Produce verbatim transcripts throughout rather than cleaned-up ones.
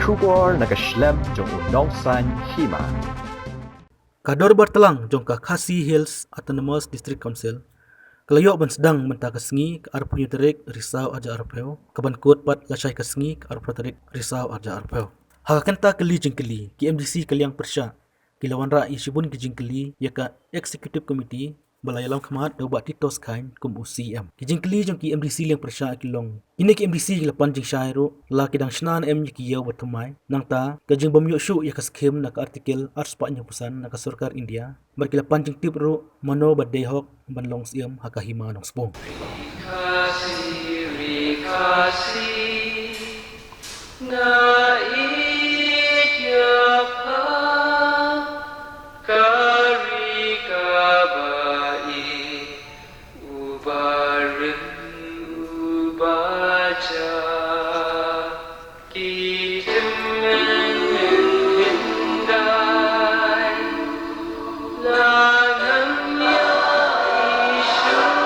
Khubor na ka shlem jong u nongsaiñ hima. Ka dorbar tlang jong ka Khasi Hills Autonomous District Council ka la ïoh ban sdang mynta ka sngi, ka arphew tarik Risaw arhajar arphew, ka ban kut pat lashai ka sngi, ka arphew tarik Risaw arhajar arphew. Ha ka kynta kali jingkylli, ki M D C ka liang pyrshah ki la wanrah ïa shibun ki jingkylli ïa ka Executive Committee ba la ïalam khmat da u Bah Titoskhain kum u C E M. Ki jingkylli jong ki M D C liang pyrshah ki long: Kine ki M D C ki la pan jingshai ruh, la ki dang shna ne em ïa ki ïew ba thymmai? Nangta ka jingbym ïoh shuh ïa ka skim na ka Article arspah hynñiewphew san na ka sorkar India, bad ki la pan jingtip ruh mano ba dei hok ban long Syiem ha ka Hima Nongspung. Khasi ri Khasi, nga ïeit ïa pha, ka ri kaba ïeit, uba rim uba ja. Ki tymmen hyndai la ngam ïa ïeit shuh.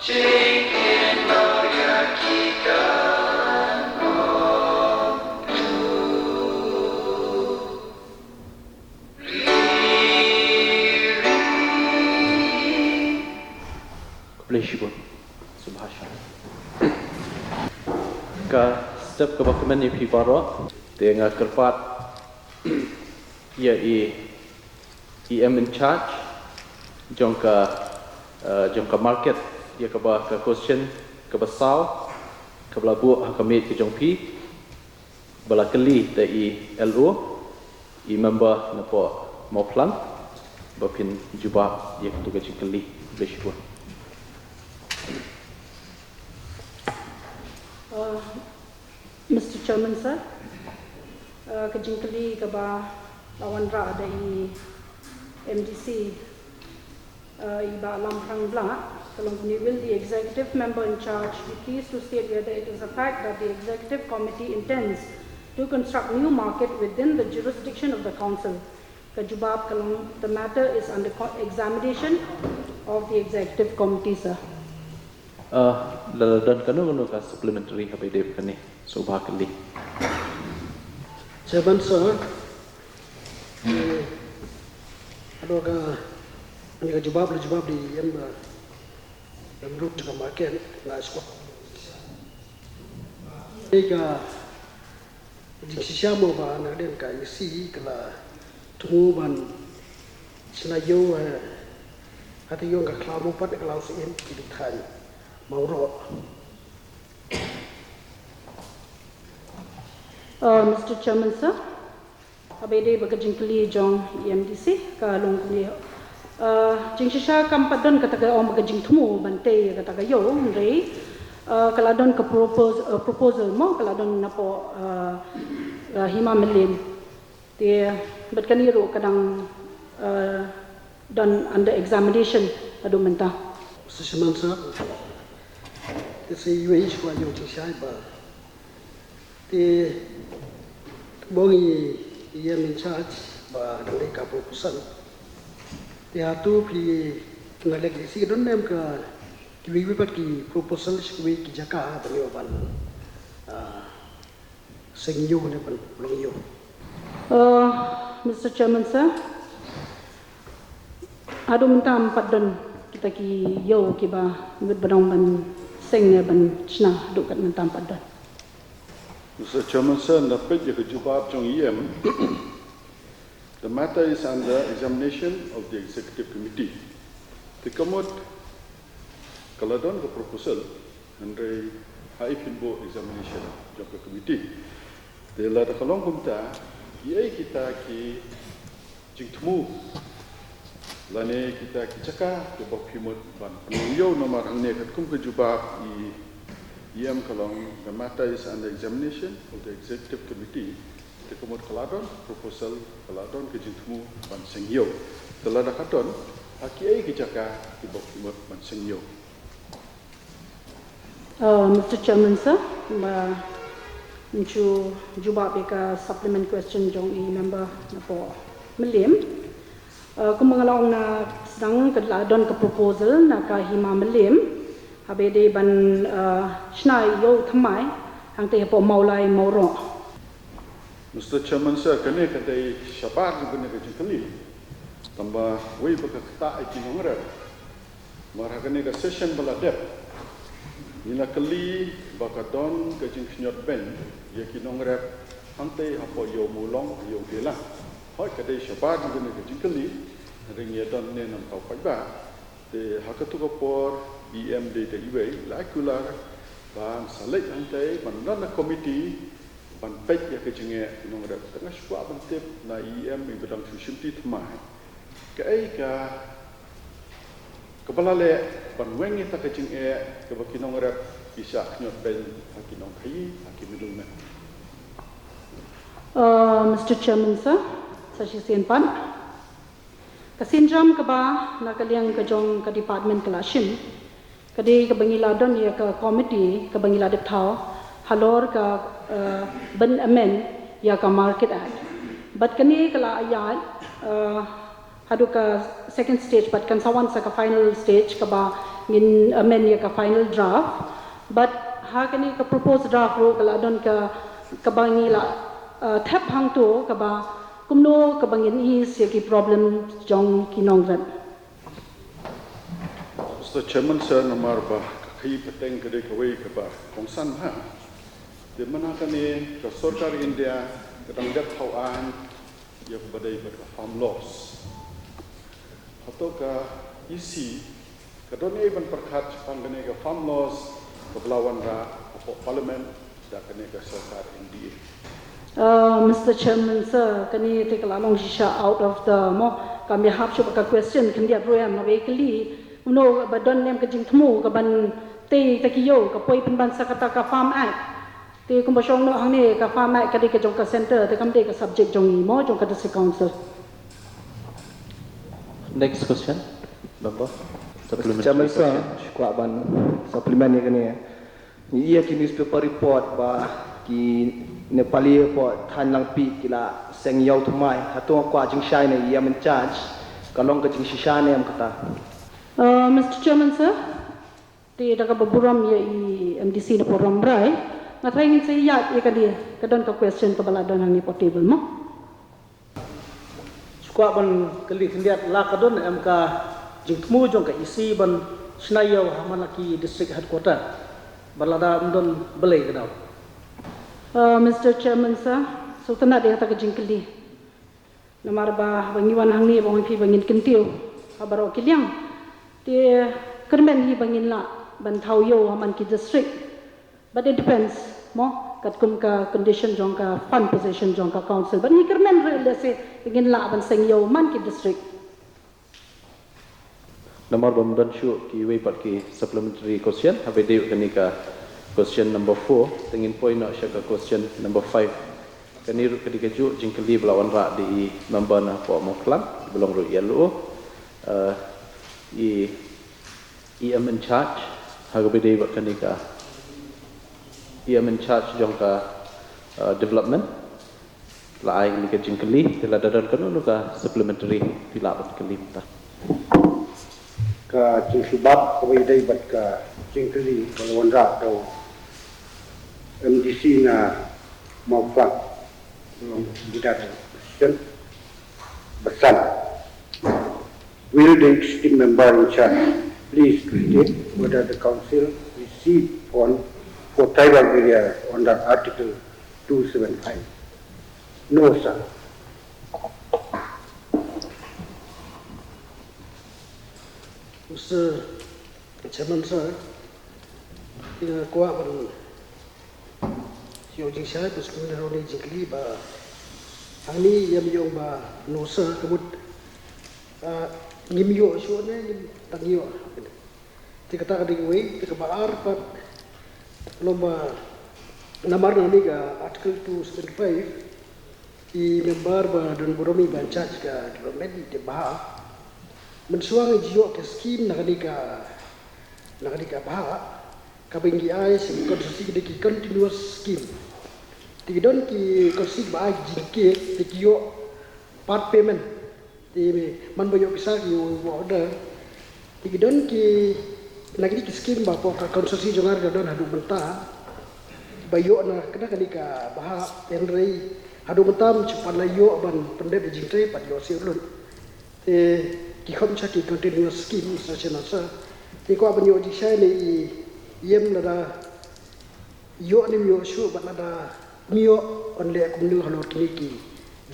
Jingkynmaw ïa ki kan ong. Khublei shibun. Subhasha. Ka step kaba kmen ïa phi baroh, te nga kyrpad ïa i E M in charge jong ka, eh, jong ka market, ïa kaba ka question kaba saw kaba la buh ha ka miej ka jong phi, ba la kylli da i L O, i member napoh Mawphlang, ba phin jubab ïa katu ka jingkylli. Khublei shibun. Uh, Mister Chairman, sir, uh, ka jingkylli kaba la wanrah da i M D C, uh, i Bah Lamhrang Blah, ka long kumne: Will the executive member in charge be pleased to state whether it is a fact that the executive committee intends to construct new market within the jurisdiction of the council? Ka jubab ka long: The matter is under co-, examination of the executive committee, sir. Uh, la, la don kano kano ka supplementary haba ïadei bad kane? Sngewbha kylli. Chairman, sir, eh, ado ka, ane ka jubab, la jubab da i E M ba ym lut ka market, la squat. Ane ka jingshisha mo ba na ka liang ka E C ka la thmu ban shna ïew, eh, ha te ïong ka khlaw mo pat ka law sien ki ding thaiñ Mawroh. Uh, Mister Chairman, sir, haba ïadei bad ka jingkylli jong i M D C, ka long kumne. Uh, jingshisha kam pat don kata ka ong ba ka jingthmu ban tei kata ka ïew, hynrei, uh, ka la don ka propose, uh, proposal mo, ka la don napoh, uh, uh, Hima Mylliem. Te bad kane ruh ka dang, uh, don under examination haduh mynta. Mister Chairman, sir, te sa iwei shi kwah ïoh jingshai ba te, ka bong i, i E M in charge ba dang dei ka proposal. Te hato phi na leh ka E C ka don ne em ka kiwei kiwei pat ki proposal sha kiwei ki jaka ban ïoh ban, ah, seng ïew ne ban long ïew? Uh, Mister Chairman, sir, haduh mynta ym pat don kita ki ïew kiba mut ba dang ban seng ne ban shna, haduh kat mynta ym pat don. Mister Chairman, sir, nga peit ïa ka jubab jong i E M. The matter is under examination of the executive committee. Te ka mut ka la don ka proposal, hynrei ha i phin buh examination jong ka committee. Te lada ka long kumta, kiei kita ki jingthmu lane kita ki jaka kiba phi mut ban pynlong ïew, namar hangne katkum ka jubab i E M ka long, the matter is under examination of the executive committee. Te ka mut ka la don proposal, ka la don ka jingthmu ban seng ïew. Te lada ka don, ha kiei ki jaka kiba phi mut ban seng ïew? Uh, Mister Chairman, sir, ba ngin shu jubab ïa ka supplement question jong i member napoh Mylliem. Uh, kumba nga la ong na sdang, ka la don ka proposal na ka Hima Mylliem haba ïadei ban, uh, shna ïew thymmai. Hangtei hapoh Mawlai Mawroh. Mister Chairman Sir, kane ka dei shabar jong kane ka jingkylli. Tangba wei ba ka ktah ïa ki nongrep. Mar ha kane ka session ba la dep, ngi la kylli ba ka don ka jingkhñiot beiñ ïa ki nongrep hangtei hapoh Ïew Mawlong, Ïew Delang. Hooid, ka dei shabar jong kane ka jingkylli. Hynrei ngi ïa don ne namar tau paidbah. Te ha kato ka por, E M dei da iwei, la kular ban sa leit hangtei, ban don na committee ban peit ïa ka jingeh nongrep. Te nga shu kwah ban tip na E M iba dang shu shimti thymmai, kaei ka kaba la leh ban weng ïa kata ka jingeh kaba ki nongrep ki shah khñiot beiñ ha ki nongkhaïi, ha ki middlemen. Uh, Mister Chairman Sir, sa shisien pat, ka sienjam kaba na ka liang ka jong ka department ka la shim ka dei kaba ngi la don ïa ka committee kaba ngi la dep thaw halor ka, uh, ban amend ïa ka Market Act. Bad kane ka la ïaid, uh, haduh ka second stage, bad kan sa wan sa ka final stage kaba ngin amend ïa ka final draft. Bad ha kane ka proposed draft ruh ka la don ka, kaba ngi la, uh, thep hangto kaba kumno kaba ngin ease ïa ki problem jong ki nongrep. Mister Chairman Sir, namar ba ka khaïi pateng ka dei kawei kaba kongsan ha. Te mynta kane ka sorkar India ka dang dep thaw aiñ ïa kaba dei bad ka farm laws. Hato ka E C ka don ei ban pyrkhat shaphang kane ka farm laws kaba la wanrah hapoh Parliament da kane ka sorkar N D A? Uh, Mister Chairman Sir, kane te ka la long shisha out of the mo, kam ïahap shuh ka question khyndiat ruh em, haba kylli kumno ba don em ka jingthmu kaban tei ta ki ïew ka poi pynban sa kata ka Farm Act. Te kumba shong noh hangne ka Farm Act ka dei ka jong ka centre, te kam dei ka subject jong i mo, jong ka District Council. Next question, member. Mister Chairman Sir, shu kwah ban supplement ïa kane. Ngi ïohi ki newspaper report ba ki Nepali hapoh thaiñ Langpih ki la seng ïew thymmai. Hato nga kwah jingshai na i E M in charge, ka long ka jingshisha ne em kata? Uh, Mister Chairman Sir, te da kaba burom ïa i M D C na Rambrai, nga tharai ngin sa ïaid ïa kane, ka don ka question kaba la don hangne hapoh table mo. Shu kwah ban kylli khyndiat, la ka don em ka jingthmu jong ka E C ban shna ïew ha man la ki district headquarter, bad lada ym don balei ka daw? Uh, Mister Chairman Sir, sngewtynnat ïa kata ka jingkylli. Namar ba, ba ngi wan hangne ba wan phi ba ngin kyntiew ha baroh ki liang. Te kyrmen hi ba ngin lah ban thaw ïew ha man ki district. But it depends mo, katkum ka condition jong ka fund position jong ka council. But ngi kyrmen ruh lehse ba ngin lah ban seng ïew man ki district. Namar ba ym don shuh kiwei pat ki supplementary question, haba ïadei bad kane ka question number four, te ngin poi noh sha ka question number five. Kane ruh ka dei kajuh jingkylli ba la wanrah da i member na hapoh Mawphlang, ba long ruh i L O, uh, i E M in charge, ha kaba ïadei bad kane ka E M in charge jong ka, uh, development. La ai kane ka jingkylli, te lada don kano kano ka supplementary, phi lah ban kylli mynta. Ka jingsubat kaba ïadei bad ka jingkylli ba la wanrah da u M D C na Mawphlang. Long leader position. Basan. Will the executive member in charge please state whether the council received fund for tribal area under Article two seven five? No, sir. Mister Chairman Sir, nga kwah ban ïoh jingshai, bad sngewthuh ïa kane ka jingkylli ba hangne ïa me ïoh ba no sir, ka mut, ah, ngim ïoh shuh ne ngim tang ïoh. Te kata ka dei kawei, te kaba ar pat, long ba namar na kane ka Article two seven five, i member ba don burom i ba in charge ka development i tip bha. Mynshuwa ngi ju ïoh ka scheme na kane ka, na kane ka bhah, kaba ngi ai sha ki constituency ki dei ki continuous scheme. Te ki don ki constituency ba ai ki jingkit, te ki ïoh part payment. Te man ba ïoh pisa ki ïoh order. Te ki don ki, na kine ki scheme ba hapoh ka constituency jong nga ka don haduh mynta. ba ïoh na kane kane ka bhah, hynrei haduh mynta ym shu pat la ïoh ban pyndep ïa ka jingtrei pat, ïoh siew lut. Te ki khot sha ki continuous scheme, sa shisien sa. Te kwah ban ïoh jingshai ne i, i em lada ïoh ne ym ïoh shuh, bad lada ym ïoh, yn leh kumno halor kine ki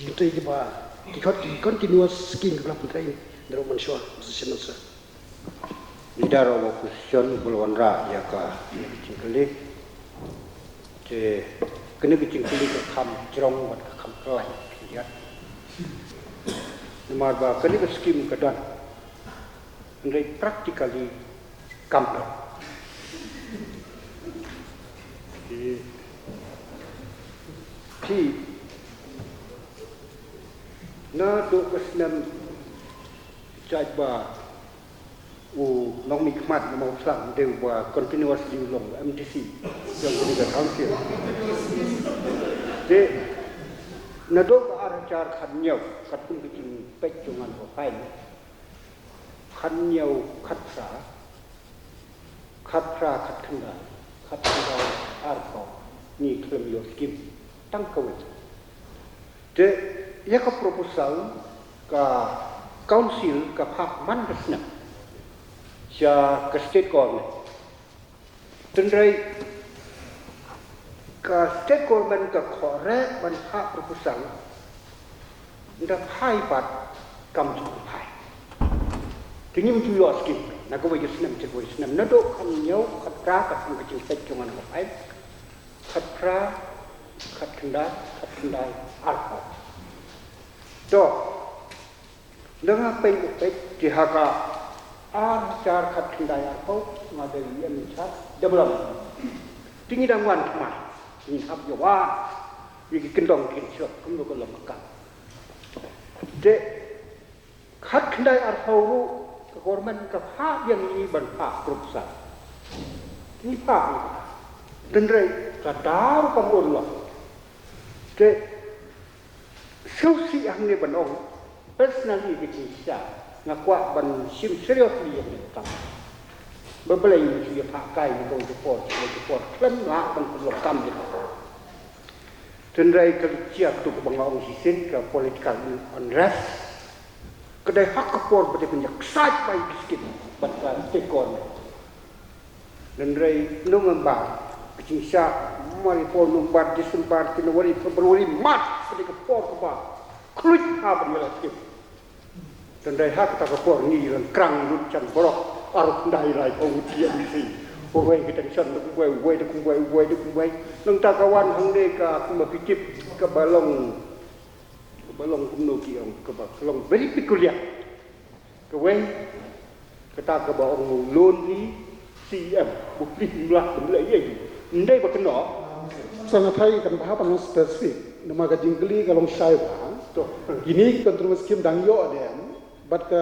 jingtrei kiba ki khot ki continuous scheme kiba la pyntrei naduh mynshuwa, sa shisien sa. Leader of Opposition ba la wanrah ïa kane ka jingkylli. Te kane ka jingkylli ka kham jrong bad ka kham khlaiñ khyndiat. Namar ba kane ka skim ka don, hynrei practically kam don. Te, te naduh ka snem jait ba u nongmihkhmat na Mawphlang, dei uba continuously u long MDC jong kane ka council. Te naduh ka ar hajar khatñiew, katkum ka jingpeit jong nga ha ka file, khatñiew, khatphra, khatphra, khatkhyndai, khatkhyndai, arphew, ngi khlem ïoh skim tang kawei. Te ïa ka proposal ka council ka phah man ka snem sha ka state government. Hynrei ka state government ka khreh ban phah proposal, ynda phai pat kam ju phai. Te ngim ju ïoh skim na kawei ka snem sha kawei ka snem, naduh khatñiew, khatphra, katkum ka jingpeit jong nga ha ka file, khatphra, khatkhyndai, khatkhyndai, arphew. To, ynda nga peit, peit, te ha ka ar hajar khatkhyndai arphew, nga dei u M in charge development. Te ngi dang wan thymmai, ngin hap ïa wan ïa ki kyndong ki kynshoh kumno ka long ka kam. Te khatkhyndai arphew ruh ka government ka phah biang ïa ngi ban phah proposal. Ngi phah ïa ka, hynrei ka daw kam ur lang. Te sngewsih hangne ban ong, personally ka jingshisha nga kwah ban shim seriously ïa kane ka kam. Ba balei ngim shu ïa phah kai na kawei ka por sha kawei ka por, khlem lah ban pynlong kam ïa ka. Hynrei ka jia katto kaba nga ong shisien, ka political unrest. Ka dei ha ka por ba dei ban ïa excite bai ka skim bad ka state government. Hynrei November, ka jingshisha, mar ïa por November, December, January, February, March, ka dei ka por kaba khluit ha ban ïa la skim. Hynrei ha kata ka por ngi la krang lut jan baroh, ar khyndai laiphew ngut ki MDC. Uwei ka tension da kumwei, uwei da kumwei, uwei da kumwei. Nangta ka wan hangne ka, kumba phi tip, kaba long, kaba long kumno ki ong, kaba long very peculiar. Kawei, kata kaba ong u lonely CEM, ba phi mlak ban leh ei ei. Ym dei ba kynnoh. Sa nga thai kan bha ban long specific, namar ka jingkylli ka long shai bha. To. Kine ki controversial scheme dang ïoh dem, bad ka,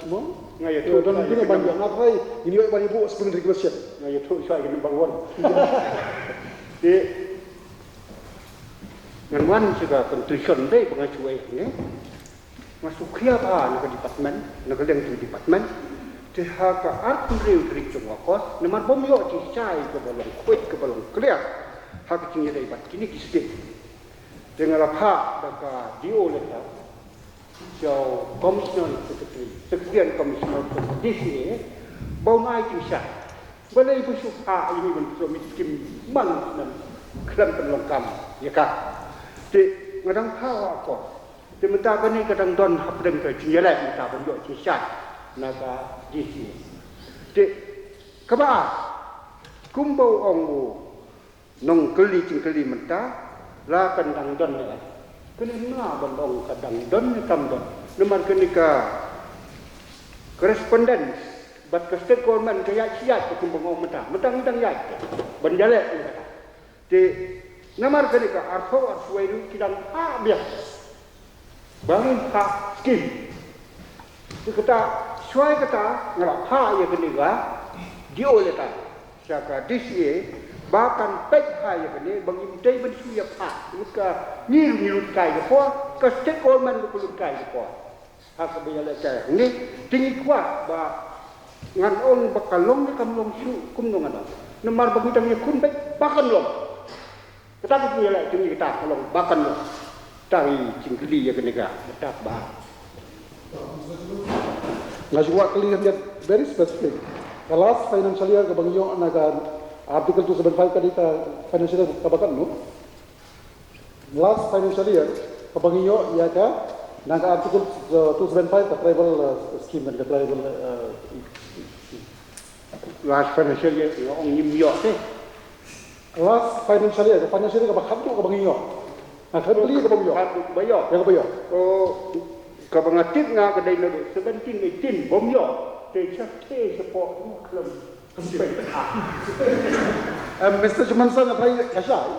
mo? Nga ïathuh, don shai kine ban ïoh, nga thai, kine ïoh ban ïoh bu spring requisition. Nga ïathuh shai kine bang wan. Te ngan wan sha ka conclusion, dei ba nga shu ai ne. Nga shu khia bha na ka department, na ka liang jong ka department. Te ha ka arphew hynriew tarik jong u August, namar bym ïoh jingshai kaba long khuid, kaba long clear ha ka jingïadei bad kine ki state. Te nga la phah da ka D O letter sha u Commissioner Secretary, Secretary and Commissioner jong ka D C A, ba un ai jingshai. Balei ba shu phah ïa ngi ban pynlong skim man snem khlem pynlong kam ïa ka. Te nga dang phah u akor. Te mynta kane ka dang don hapdeng ka jingïaleh mynta ban ïoh jingshai na ka D C. Te kaba ar, kumba u ong u nongkylli jingkylli mynta, la kan dang don ne. Kane nga ban ong ka dang don ne kam don. Namar kane ka correspondence bad ka state government ka ïaid shi ïaid, ka kumba nga ong mynta. Mynta ngi dang ïaid ban ïaleh ïa kata. Te namar kane ka arphew arphew wei ruh ki dang phah biang ba ngin phah skim. Te kata, shuwa kata nga la phah ïa kane ka D O letter sha ka D C A ba kan peit ha ïa kane, ba ngim dei ban shu ïa phah. Ngi ka, ngi ruh ngi lut kai ka por, ka state government ruh ka lut kai ka por. Ha kaba ïaleh kai hangne, te ngi kwah ba ngan ong ba ka long ne kam long shuh, kumno ngan ong. Namar ba ngi dang ïakhun beit ba kan long. Tang ki ïaleh jong ngi kata ka long ba kan long. Tang i jingkylli ïa kane ka bynta ba. Nga shu kwah kylli khyndiat very specific. Ka last financial year kaba ngi ïoh na ka Article two seven five ka dei ka financial year kaba katno? Last financial year kaba ngi ïoh ïa ka na ka Article, uh, two seven five ka tribal, uh, scheme, ka tribal, uh, Last financial year, nga ong ngim ïoh te. Last financial year, ka financial year kaba khatduh kaba ngi ïoh. Nga khlem kylli kaba ngi ïoh. Khatduh kaba ïoh. Ïa kaba ïoh. Oh, kaba nga tip nga ka dei naduh seventeen eighteen bym ïoh. Te sha te sha pok khlem. Eh, Mister Chairman Sir, nga tharai ka shai.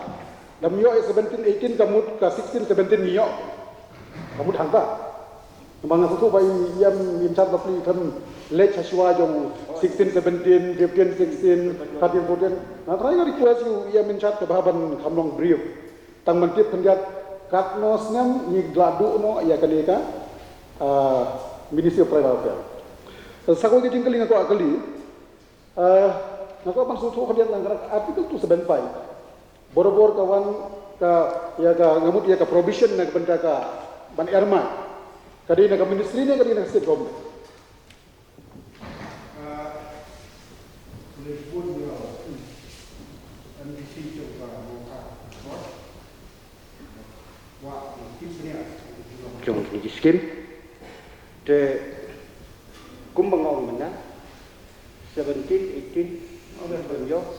Lam ïoh ïa seventeen eighteen ka mut ka sixteen seventeen ngi ïoh. Ka mut hangta. Namar nga sngewthuh ba i ïam in charge bapli khlem leit sha shuwa jong sixteen seventeen, fifteen sixteen, thirteen fourteen. Nga tharai nga request ïa u ïam in charge kaba ban kham long brief. Tang ban tip khyndiat katno snem ngi la duh noh ïa kane ka, ah, Ministry of Tribal Affairs. Sa kawei ka jingkylli nga kwah kylli. Eh, nga kwah ban sngewthuh khyndiat na ka Article two seven five. Borabor ka wan ka, ïa ka, nga mut ïa ka provision na ka bynta ka ban earmark. Ka dei na ka ministry ne ka dei na ka state government? Jong kine ki skim. Te kumba nga ong mynta, seventeen, eighteen,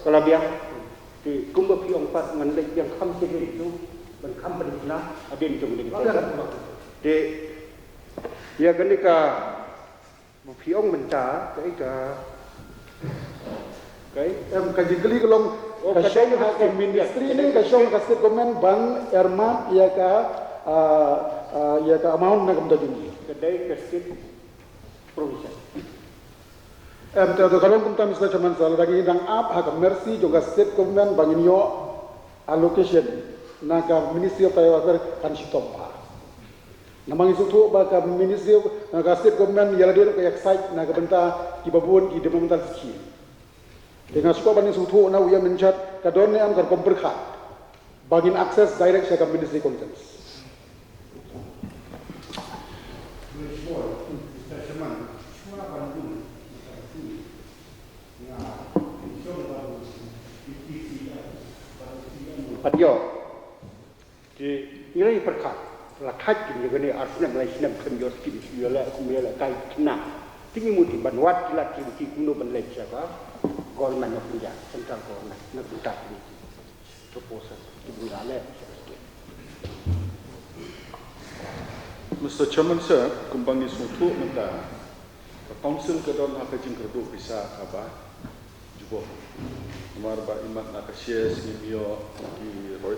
ka la biang. Te kumba phi ong pat ngan leit biang kham shisien tu ban kham pynbna hadien jong kine ki skim. Te ïa kane ka Ba phi ong mynta, kaei ka, kaei? Em, ka jingkylli ka long, oh, ka shong ha ka ministry ne ka shong ha ka state government ban earmark ïa ka, ah, ah, ïa ka amount na ka bynta jong ngi. Ka dei ka state provision. Em, te ka long kumta, Mister Chairman Sir, lada ngi dang ap ha ka mercy jong ka state government ba ngin ïoh allocation na ka Ministry of Tribal Affairs kan shitom bha. Namar ngi sngewthuh ba ka ministry, na ka state government ïa lade ruh ka excite na ka bynta kiba bun ki developmental scheme. Te nga sngewthuh ba ngi sngewthuh na u ïam in charge ka don ne em ka rukom pyrkhat ba ngin access direct sha ka ministry concerns. Pat ïoh. Te ngi la ïa pyrkhat, la thait kin ïa kane ar snem lai snem khlem ïoh skim, ïoh leh kum ïoh leh kai khnang. Te ngi mut ban wad ki lad ki lynti kumno ban leit sha ka Government of India, Central Government, na ka bynta kine ki proposal kiba ngi la leh sha ka state. Mister Chairman Sir, kumba ngi sngewthuh mynta, ka Council ka don ha ka jingkyrduh pisa kaba jubor. Namar ba imat na ka shares ngim ïoh ki roi,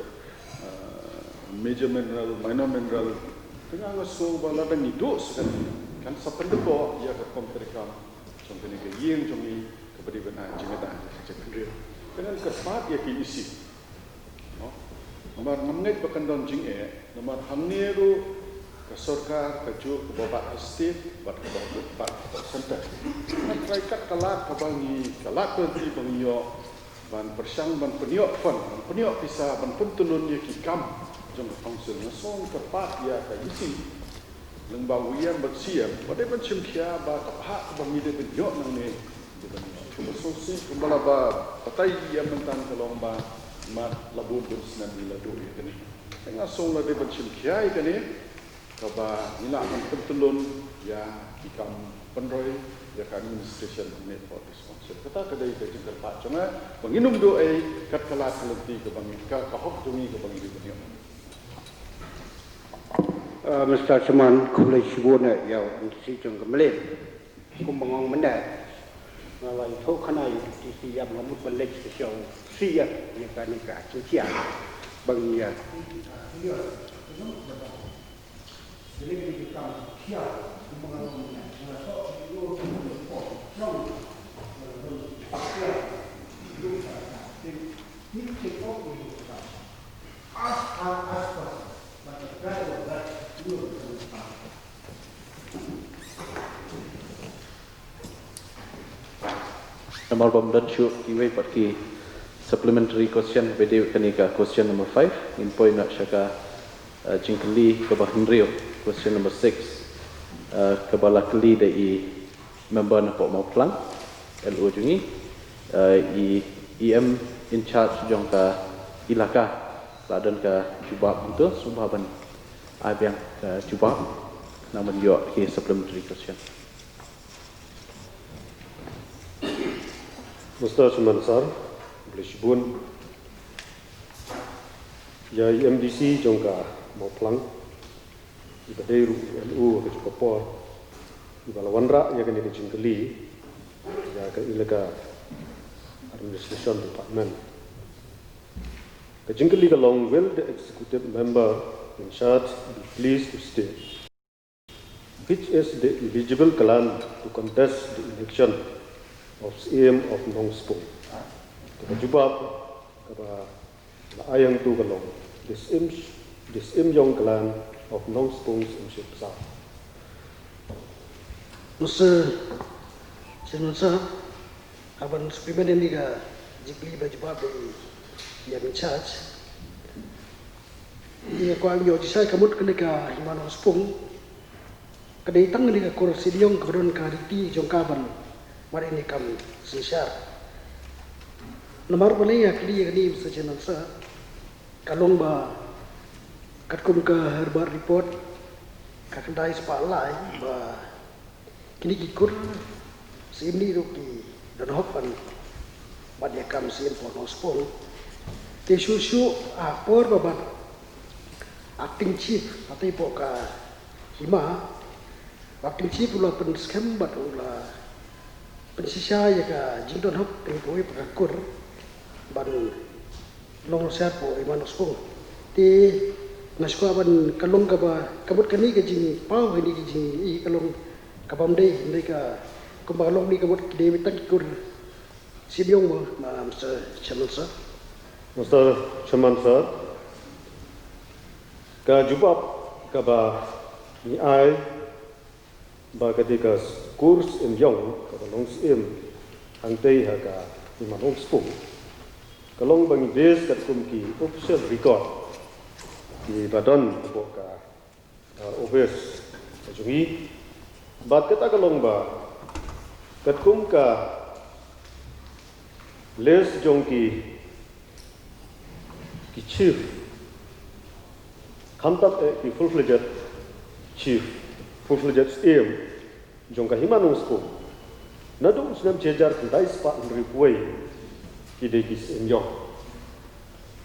eh, major mineral, minor mineral. Te nga sngew ba lada ngi duh sa kane, kan sa pyndep ïa ka rukom treikam jong kane ka ïing jong ngi kaba dei ban ai jingïada ïa ka jaitbynriew. Te ngan kyrpad ïa ki E C. No? Namar ngam ngeit ba kan don jingeh, namar hangne ruh ka sorkar kajuh kaba bat ha state, bad kaba, bad kaba centre. Ngan try kat ka lad kaba ngi, ka lad ka lynti ba ngi ïoh ban pyrshang ban pynïoh fund, ban pynïoh pisa, ban pyntyllun ïa ki kam jong ka council. Nga sngewkyrpad ïa ka E C lyngba u E M bad C E M, ba dei ban shim khia ba ka bhah kaba ngi dei ban ïoh nangne, dei ban ïoh. Kumba sngewsih, kumba la ba batai ïa mynta ka long ba mat la bun bun snem ngi la duh ïa kane. Te nga sngew la dei ban shim khia ïa kane, kaba ngi lah ban pyntyllun ïa ki kam pynroi ïa ka administration hangne hapoh district council. Kata ka dei ka jingkyrpad jong nga, ba ngin ym duh ei, kat ka lad ka lynti kaba ngi, ka, ka hok jong ngi kaba ngi dei ban ïoh. Uh, Mister Chairman, khublei shibun ïa u M D C jong ka Mlien. Kumba nga ong mynne, nga la ïathuh khana ïa u M D C ïa nga mut ban leit sha u C E M ïa kane ka jingkhia. Ba ngi ïa Namar bym don shuh kiwei pat ki Supplementary question, ba dei kane ka question number five, ngin poi noh sha ka, uh, jingkylli kaba hynriew, question number six, uh, kaba la kylli da i member na pok Mawphlang, L O jong ngi, uh, i E M in charge jong ka ilaka, la don ka jubab hangto, sngewbha ban ai biang ka jubab, khnang ban ïoh ki supplementary question. Mister Chairman Sir, khublei shibun ïa i M D C jong ka Mawphlang, iba dei ruh i L O ka jong ka por, iba la wanrah ïa kane ka jingkylli ïa ka ilaka administration department. Ka jingkylli ka long, will the executive member in charge be pleased to state which is the eligible clan to contest the election of Syiem of Nongspung? Te ka jubab kaba la ai hangto ka long, the Syiem, the Syiemliong clan of Nongspung Syiemship South. Mister Chairman Sir, haba supplement ïa kane ka jingkylli ba la jubab da i E M in charge, nga kwah ban ïoh jingshai, ka mut kane ka Hima Nongspung ka dei tang kane ka kur Syiemliong kaba don ka riti jong ka ban mad ïa kane ka kam synshar. Namar balei nga kylli ïa kane, Mister Chairman Sir, ka long ba katkum ka Herbert Report ka khyndai spah lai, ba kine ki kur Syiemliong ruh ki don hok ban mad ïa ka kam Syiem for Nongspung. Te shuh shuh ha por ba ban acting chief, ha te pok ka hima, acting chief u la pynskhem bad u la pynshisha ïa ka jingdon hok kane kawei pat ka kur ban long synshar pok Hima Nongspung. Te nga sngewkwah ban, ka long kaba, ka mut kane ka jingpaw, kane ka jing, i, ka long kabym dei, dei ka, kumba ka long ne ka mut ki dei tang ki kur Syiemliong mo, ma, Mister Chairman Sir. Mister Chairman Sir, ka jubab kaba ngi ai ba ka dei ka kur Syiemliong kaba long Syiem hangtei ha ka Hima Nongspung, ka long ba ngi base katkum ki official record kiba don hapoh ka, uh, office ka jong ngi. Bad kata ka long ba katkum ka list jong ki, ki chief, khamtam eh ki full-fledged chief, full-fledged Syiem jong ka Hima Nongspung, naduh u snem shi hajar khyndai spah hynriewphew wei ki dei ki Syiemliong.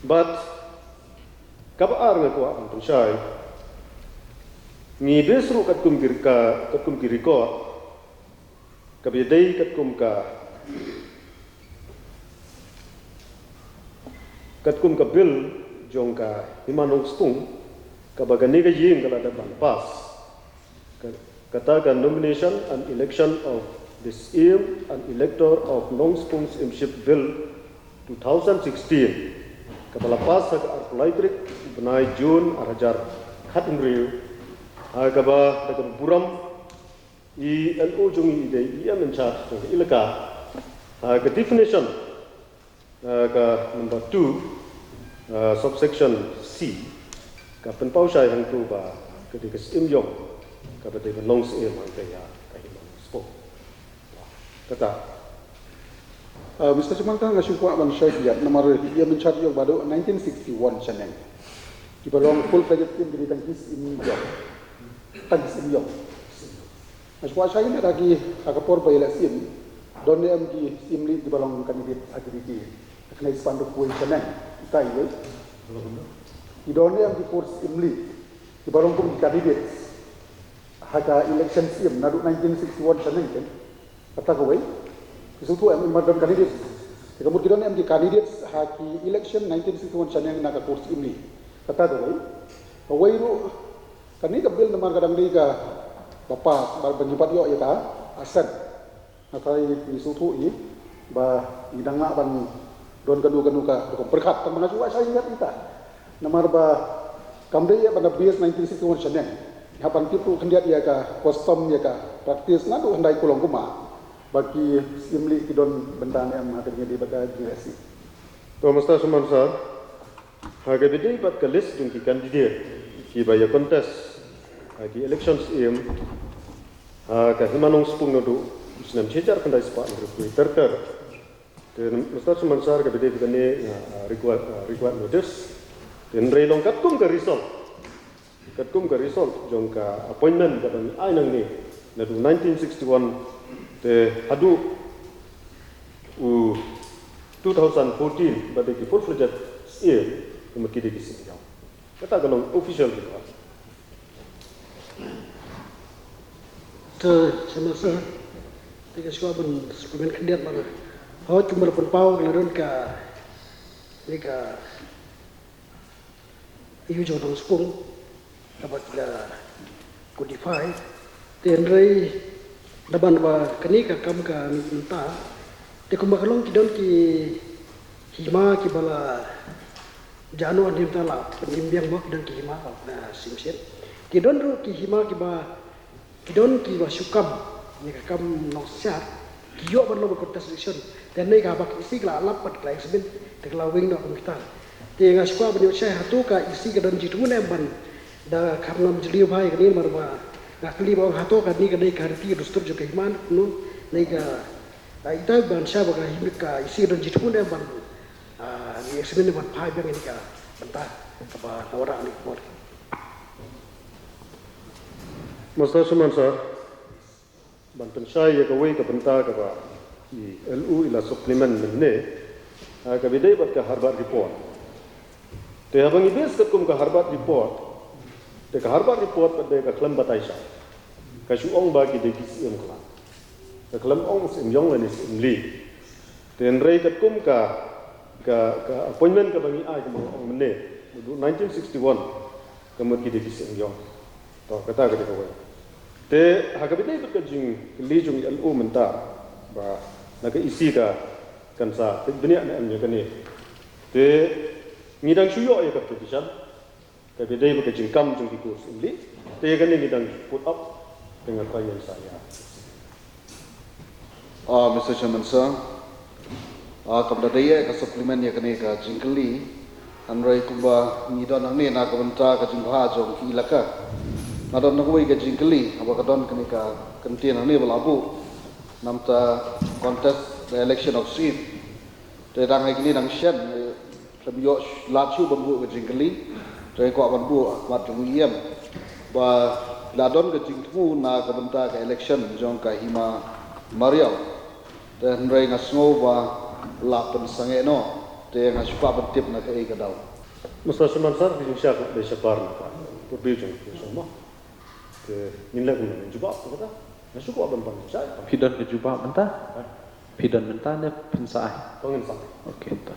Bad kaba ar nga kwah ban pynshai, ngi base ruh katkum ki reka-, katkum ki record, kaba ïadei katkum ka, katkum ka bill jong ka Hima Nongspung, kaba kane ka ïing ka la dep ban pass. Ka, kata ka Nomination and Election of the Syiem and Elector of Nongspung Syiemship Bill two thousand sixteen, kaba la pass ha ka arphew lai tarik bnai June ar hajar khathynriew, ha kaba da kaba burom i L O jong ngi i dei i E M in charge jong ka ilaka. Ha ka definition, uh, ka number two, uh, subsection C, ka pynpaw shai hangto ba ka dei ka Syiemliong kaba dei ban long Syiem hangtei ha ka Hima Nongspung. Kata. Uh, Mister Chairman, nga shu kwah ban shai khyndiat namar i E M in charge ïoh ba haduh nineteen sixty-one shaneng, kiba long full-fledged Syiem ki dei tang ki Syiemliong. Tang ki Syiemliong. Nga shu kwah shai khyndiat ha ki, ha ka por ba ïaleh Syiem, don ne em ki Syiem lih kiba long candidate ha ki riti ha kane spah hynriewphew wei shaneng? Ita iwei. Ki don ne em ki kur Syiem lih kiba long kum ki candidates ha ka election Syiem naduh nineteen sixty-one shaneng, keiñ? Kata kawei. Ki sngewthuh em, em don candidates? Te ka mut ki don ne em ki candidates ha ki election nineteen sixty-one shaneng na ka kur Syiem lih? Kata kawei. Kawei ruh, kane ka bill namar ka dang dei kaba pass, ba, ba ngi pat ïoh ïa ka assent. Nga tharai ngi sngewthuh hi ba ngi dang lah ban don kano kano ka rukom pyrkhat, tang ba nga shu kwah shai khyndiat ïa kata. Namar ba kam dei ïa ban da base nineteen sixty-one shaneng. Ngi hap ban tip ruh khyndiat ïa ka custom, ïa ka practice naduh hyndai kulong kumba, ba ki Syiemlieh ki don bynta ne em ha kane ka dei ba ka jingïaleh Syiem. To Mister Shaman Sir, ha kaba ïadei bad ka list jong ki candidate kiba ïa contest ha ki election Syiem ha ka Hima Nongspung naduh u snem shi hajar khyndai spah hynriew phew wei ter ter. Te Mister Shaman Sir, kaba ïadei bad kane nga, ah, require, ah, require notice. Te hynrei long katkum ka result, katkum ka result jong ka appointment kaba ngi ai nangne naduh nineteen sixty-one te haduh u two thousand fourteen ba dei ki full-fledged Syiem, ka mut ki dei ki Syiem ïong. Kata ka long official record. To, Shaman Sir, te nga shu kwah ban supplement khyndiat bha. Hooid, kumba la pynpaw, ka la don ka, ne ka issue jong Nongspung kaba ki la codify. Te hynrei da ban ba kane ka kam ka mih mynta, te kumba ka long ki don ki hima kiba la jano hynrei mynta la pynim biang mo, ki don ki hima, ah, sim sim. Ki don ruh ki hima kiba, ki don kiba shu kam ne ka kam nongsynshar, ki ïoh ban long ba contest election. Te hynrei kaba ka E C ka la lap bad ka la examine, te ka la weng noh kum kita. Te nga shu kwah ban ïoh shai hato ka E C ka don jingthmu ne em ban, da kam ngam jylliew bha ïa kane namar ba nga kylli ba ong hato kane ka dei ka riti ka dustur jong ka hima ne kumno, ne ka, ah, ita ban shai ba ka hima ka E C ka don jingthmu ne em ban, ah, ngi examine ban phai biang ïa kane ka bynta kaba nga wanrah ha kane ka por. Mister Shaman Sir, ban pynshai ïa kawei ka bynta kaba i L U i la supplement mynne, ah, kaba ïadei bad ka Harvard report. Te haba ngi base katkum ka Harvard report, te ka Harvard report pat dei ka khlem batai sha, ka shu ong ba ki dei ki Syiem khlad, ka khlem ong Syiem ïong lane Syiem lih. Te hynrei katkum ka, ka, ka appointment kaba ngi ai, kumba nga ong mynne, naduh nineteen sixty-one, ka mut ki dei ki Syiem ïong. To, kata ka dei kawei. Te ha kaba ïadei bad ka jingkylli jong i L U mynta ba na ka E C ka, kan sa peit bniah ne em ïa kane, te ngi dang shu ïoh ïa ka petition. Kaba ïadei bad ka jingkam jong ki kur Syiem lih, te ïa kane ngi dang put up, te nga trai ngan sa ïa. Ah, Mister Chairman Sir, ah, kam da dei ïa ka supplement ïa kane ka jingkylli, hynrei kumba ngi don hangne na ka bynta ka jingbha jong ki elaka, nga don na kawei ka jingkylli, haba ka don kane ka kyntien hangne ba la buh, namar ka contest the election of Syiem. Te dang ha kine dang shen, eh, khlem ïoh lad shuh ban buh ka jingkylli, te kwah ban buh ha khmat jong u E M ba la don ka jingthmu na ka bynta ka election jong ka hima Mariaw. Te hynrei nga sngew ba la pynsangeh noh, te nga shu kwah ban tip na kaei ka daw. Mister Chairman Sir, ka jingshah ka dei shabar na ka pyrdi jong ka sngewma. Te ngin leh kumno, ngin jubab ïa kata? Nga shu kwah ban pan jai. Phi don ka jubab mynta? Ha? Phi don mynta ne phin sa ai? To ngin sa ai. Okay, to.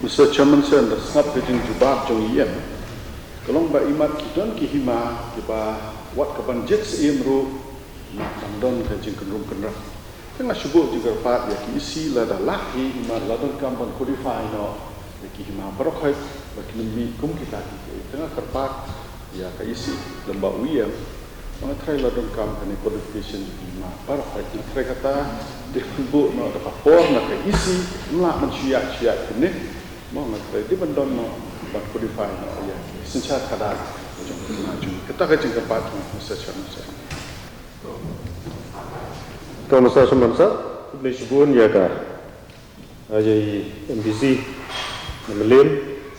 Mister Chairman Sir, da sngap ka jingjubab jong E M, ka long ba imat ki don ki hima kiba wat ka ban jied Syiem ruh, imat dang don ka jingkynrum kynrang. Te nga shu buh jingkyrpad ïa ki E C, lada lah hi, imat la donkam ban codify noh ïa ki hima baroh khoit ba kin ym mih kum kita ki. Te nga kyrpad ïa ka E C lem bad u E M ba nga trai la donkam kane codification jong ki hima baroh khoit. Nga trai kata dei ban buh noh da ka por na ka E C, ym lah ban shu ïaid shu ïaid kumne. Mo, nga trai dei ban don noh ban codify noh ïa ki synshar khadar jong ki hima jong ngi. Kata ka jingkyrpad, Mister Chairman Sir. To, Mister Chairman Sir, khublei shibun ïa ka, ah, ïa i M D C na Mylliem,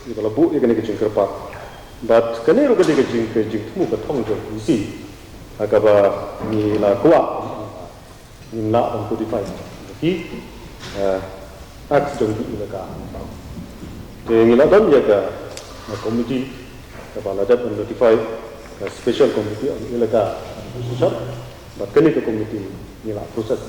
ïa ba la buh ïa kane ka jingkyrpad. Bad kane ruh ka dei ka jing, ka jingthmu ka thong jong E C, ha kaba ngi la kwah, ngin lah ban codify ïa ki, ah, acts jong ki elaka. Te ngi la don ïa ka, ah, committee kaba la dep ban notify, ka Special Committee on Elaka Association. Bad kane ka committee ngi la process.